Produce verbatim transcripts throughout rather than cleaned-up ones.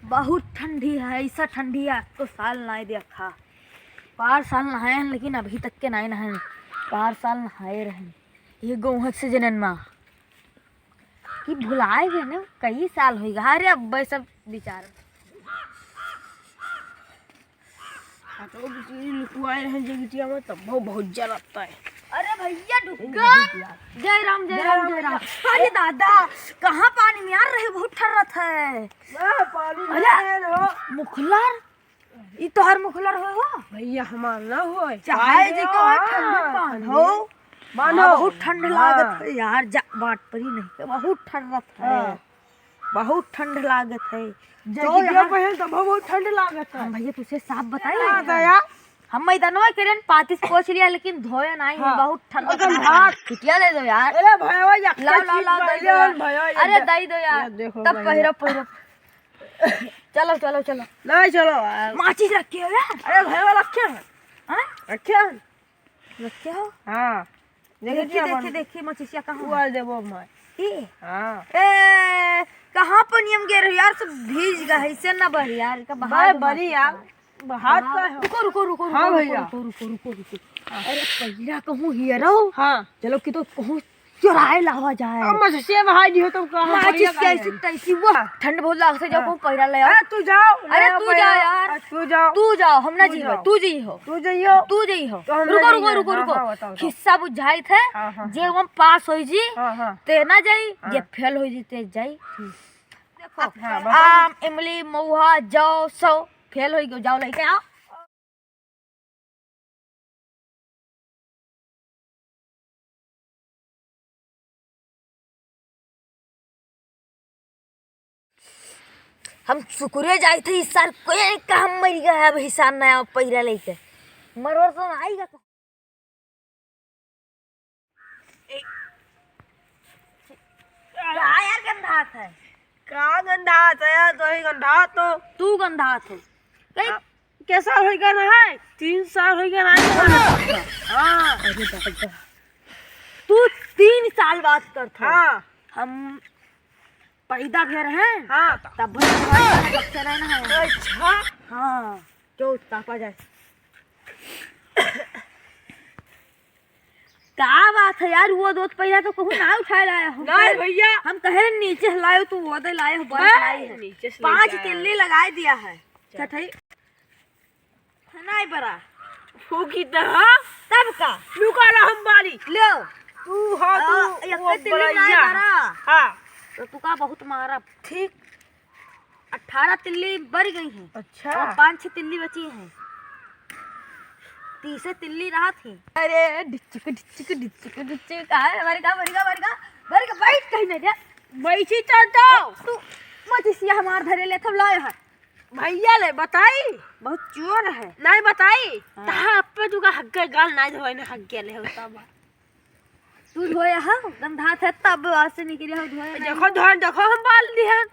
बहुत ठंडी है, ऐसा ठंडी है, आज तो साल नाय देखा। पार साल नहाए हैं, लेकिन अभी तक के नाय नहाए। पार साल नहाए रहे ये गोहक से जनन मा कि भुलाए गए ना, कई साल हो गए। अरे अब सब विचार। हाँ, तो बिजली लुकवाए रहे जे बिटिया में, तब वो बहुत जलता है। अरे भैया, ढुक्कन। जय राम, जय राम, जय राम। अरे दादा, कहाँ पानी में यार रहे, बहुत ठर्रत है। वाह, पानी में अरे, रहे हो। मुखलर, ई तोहर मुखलर हो, हो? भैया, हमार ना हो। चाहे पानी जे हो, कहो, हाँ, ठंडी में पानी हो। बांधो। हाँ, बहुत ठंड हाँ। लागत है यार, जा, बाट परी नहीं, बहुत ठर्रत है। हाँ। बहुत ठंड लागत है। जैकेटिया तो यार पहन तब बहुत ठंड लागत है। हम भैया तुझसे साफ बताई हाँ, ना। दया। हम मैदानवा के रेन पाती से पोछ लिया, लेकिन धोए नहीं है, हाँ। बहुत ठंड ओकर लागत है। हाथ। बिटिया दे दो यार। अरे भैया, ये लाओ, लाओ, लाओ, दे दो यार। भैया, ये अरे दे-, दे दो यार। ये देखो तब भैया। पहिरो, पहिरो। चलो, चलो, चलो। नहीं, चलो यार। माचिस रखे हो यार? अरे भैया, रखे हैं। हाँ? रखे हैं। रखे हो? हाँ। देखी, देखी, देखी, देखी, माचिसिया कहाँ है? उबाल देबो मार। की? हाँ। ए, कहाँ पनिया में गिर यार, सब भीज गए, ऐसे ना बरी यार, का बहा भाई, दो बरी माचिस यार, का। बहात हाँ, का है? रुको, रुको, रुको, हाँ रुको, भैया। रुको, रुको, रुको, रुको। हाँ। अरे, पहिरा कहूँ हियरो। हाँ। चलो कि तो कहूँ चुराए लावा जाए। अब माचिसिया बहाई दियो तो कहाँ माचिस पहिरा का कैसी है? तैसी वो ठंड बहुत लागत है, जाओ हाँ। कहूँ पहिरा ले आओ। अरे, तू जाओ, अरे, ले आओ तू पहिरा। जाओ यार। अरे, तू जाओ। तू जाओ, हम ना तू जीवे, जाओ। तू जइहो। तू जइहो। तू जइहो। तो हम रुको, ना रुको, जइहे। रुको, हाँ, रुको। हाँ, बताओ, बताओ। हिस्सा बुझाइत है, हाँ, हाँ, जे हाँ। हम पास होई जी, हाँ, हाँ। ते ना जाई, हाँ। जे फेल होई जी, ते जाई। ठीक। देखो, हाँ, बताओ। आम, इमली, महुआ, जौ, सौ, फेल होई गयो, जाओ लेके आओ। हम सुकुरे जाइत है, इस साल कोई का हम मर गया है, अब हिसाब नया पहिरा लेके। मरवर तो ना आएगा। का यार गंधात है? का गंधात है यार? तो ही गंधात हो। तू गंधात हो। कहीं आ, के साल हो गया ना है? तीन साल हो गया ना है? हाँ। अरे दादा। तू तीन साल बात करत हो। हाँ। हम पैदा भे रहे। हाँ। तब भी तुम्हारे बच्चे रहे ना है। अच्छा। हाँ। जो तापा जाए। का बात है यार, वो दो पहिरा तो कहूँ ना उठाए लाया हो। नहीं भैया। हम कहे नीचे से लायो, तू वो दे लाए हो, बस हाँ, लाए हो। नीचे से पाँच लेके आया। तिल्ली लगाए दिया है। चल। छठई। नहीं बरा। फूकी तो हाँ। तब का? लुका ला हम बारी। लो। तू हाँ, हाँ, तू एक वो तिल्ली नहीं बरैया। बरा। हाँ। तो तू का बहुत मारा। ठीक। अठारह तिल्ली बर गई हैं। अच्छा। और पाँच छह तिल्ली बची हैं। तीसे तिल्ली रहत ही। अरे, डिच्चिक, डिच्चिक, डिच्चिक, डिच्चिक, कहाँ है? मर गा, मर गा, मर गा, मर गा, बैठ कहीं नहीं रे। बैठी चल तो। तू मचिसिया हमार धरे ले, थम लाए है। भैया ले बताई। बहुत चोर है। नहीं बताई। हाँ। तहाँ पे तू का हक के गाल नहीं धोए ना, हक के ले होता बा। तू धोया है, गंधात है, तब बाहर से निकले हो, धोया नहीं। देखो, धोन, देखो, हम बाल दिहन।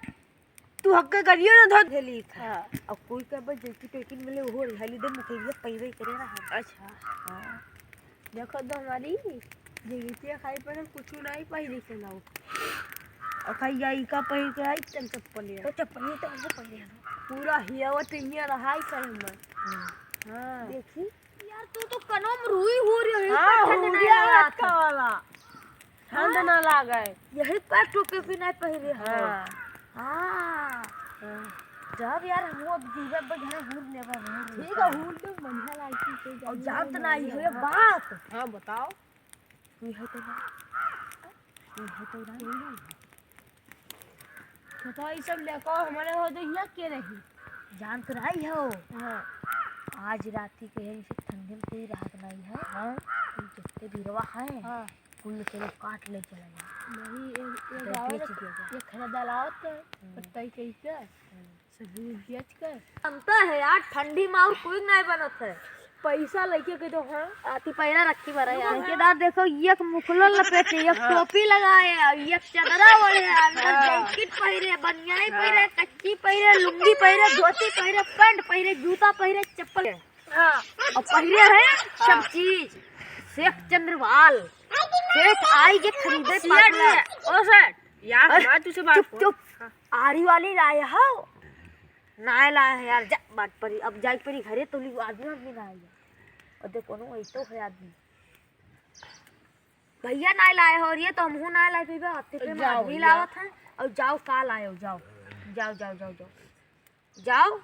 तू हक के करियो ना, धो। हेली था। हाँ। अब कोई का बस जैकी टोकी मिले, वो हेली दे, मुकेलिया पहिरे करे ना हम। अच्छा। हाँ। देखो तो हमारी जैकिटिया खाई पर हम कुछ नहीं पहिरे के लाओ। और खाई जाई का पहिर के आई, चल चप्पल ले। तो चप्पल ये तो हमको पहिरे है ना। पूरा हियावत हिया रहाई करे मन। हम्म। हाँ। देखी। यार, तू तो कनो में रुई हो रही है, हाँ, पर ठंड नहीं हुरिया लगा लटका था। वाला। ठंड हाँ। ना लागे। यही पर टोपी भी नहीं पहिरे हो। हाँ। हाँ। हाँ। जब यार हम अब जीवे अब घर हुर लेबे, हुर ठीक है, लेबे। हुर दे, बढ़िया लागती से और जाइए, जात ना आई हो ये हाँ। बात। हाँ, बताओ। तू है तो ना। तू है तो ना। तो, तो ये सब लेकर हमारे हो तो यहाँ के रही? जान तो रही हो। हाँ। आज राती के है, इसे ठंडी में कोई राहत नहीं है। हाँ। ये जितने बिरवा हैं, हाँ। कुल के लोग काट ले चला गया। नहीं, ये, ये तो गाँव बेच में दिया जाए। ये खरीदा लाओ तो, हम्म। पत्ता ही कहीं का। हम्म। सबूत बेच कर। बनता है यार, ठंडी में और कोई नहीं बनत है। पैसा लेके के तो हाँ, आती पैरा रखी भरा यार। ठेकेदार देखो, एक मुखलो लपेटे, एक हाँ। टोपी लगाए, एक चदरा ओढ़े, अंदर हाँ। जैकेट पहिरे, बनियाई हाँ। पहिरे, कच्ची पहिरे, लुंगी पहिरे, धोती पहिरे, पैंट पहिरे, जूता पहिरे, चप्पल। हाँ। और पहिरे है हाँ। सब चीज। सेठ चंद्रवाल। सेठ आई के खरीदे सेठ पाटला। ने, ओ सेठ, यार, अरे, हमार तुझसे बात चुप, हो। चुप। हाँ। आरी वाली लाए हो? नाय लाए है यार, जा बाट परी, अब जाए परी घरे, तो ली आदमी, आदमी ना आए। और देख, कोनो ऐसो है आदमी। भैया नाय लाए हो, और ये तो हमहू नाय लाए पीबे, हफ्ते पे में जाओ आदमी भैया। लावत है। और जाओ, का लाए हो, जाओ, जाओ, जाओ, जाओ, जाओ, जाओ।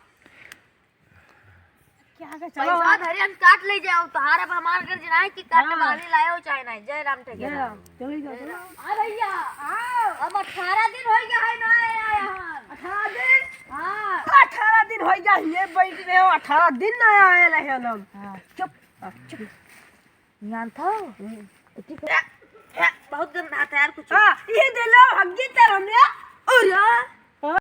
क्या के चलो पैसा यार। धरे हम काट ले जाओ, तोहार अब हमार घर जना है कि काट हाँ। बानी लाए हो चाहे नहीं। जय राम ठेकेदार। जय राम, चलो ही जाओ, चलो। हाँ भैया, आओ। अब अठारह दिन हो गया है ना आया, आया हम। अठारह दिन? हाँ। अठारह दिन हो गया, ये बैठ रहे हो, अठारह दिन ना आया है हम। हाँ। चुप, चुप। जानत हो? हम्म। ठीक है। बहुत गंदा था यार कुछ। हाँ, ये दे लो, हग्गी तर हमने। अरे,